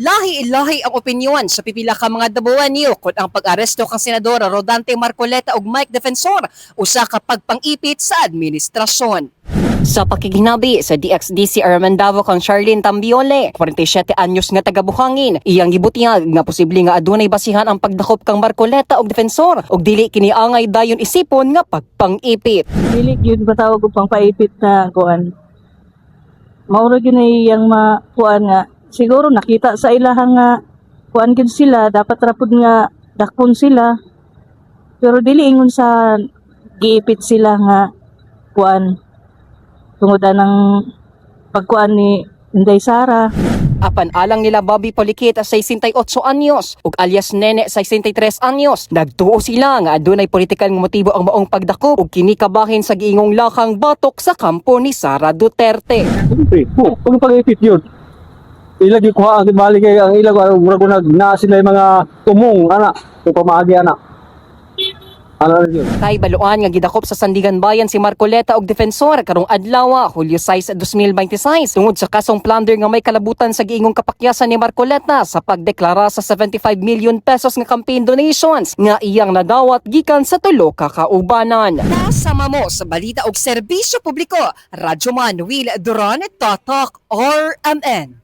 Lahi-lahi ang opinyon sa pipila ka mga Dabawenyo kung ang pag-aresto kang Senador Rodante Marcoleta ug Mike Defensor usa ka pagpang-ipit sa administrasyon. Sa pakiginabi sa DXDC Armandavo kang Charlene Tambiole, 47 anyos nga taga-Buhangin, iyang gibutiyag nga posible nga adunay basihan ang pagdakop kang Marcoleta ug Defensor ug dili kini angay dayon isipon nga pagpang-ipit. Dili gyud matawag og pangpaipit na kuan. Mao ra gyud na iyang makuan nga siguro nakita sa ilahang nga kuan gyud sila, dapat ra pud nga dakpon sila. Pero dili ingon sa giipit sila nga kuan tungod anang pagkuan ni Inday Sara. Apan alang nila Bobby Polikit, 68 anyos, ug alias Nene, 63 anyos, nagtuo sila nga adunay politikal nga motibo ang maong pagdakop ug kini kabahin sa giingong lakang batok sa kampo ni Sara Duterte. Siyempre, oh, kung pag-ipit yun, ilag yung kuha ang bali kay ang ilag murag ko nag naa sila yung mga tumong ana kung pamaagi ana. Ano na yun? Kay baluan nga gidakop sa Sandiganbayan si Marcoleta og Defensor karong adlaw, Hulyo 6, 2026, tungod sa kasong plunder nga may kalabutan sa giingong kapakyasan ni Marcoleta sa pagdeklara sa 75 million pesos nga campaign donations nga iyang nadawat gikan sa tulo ka kaubanan. Nasama mo sa balita og serbisyo publiko, Radyo Manuel Duran, Tatak RMN.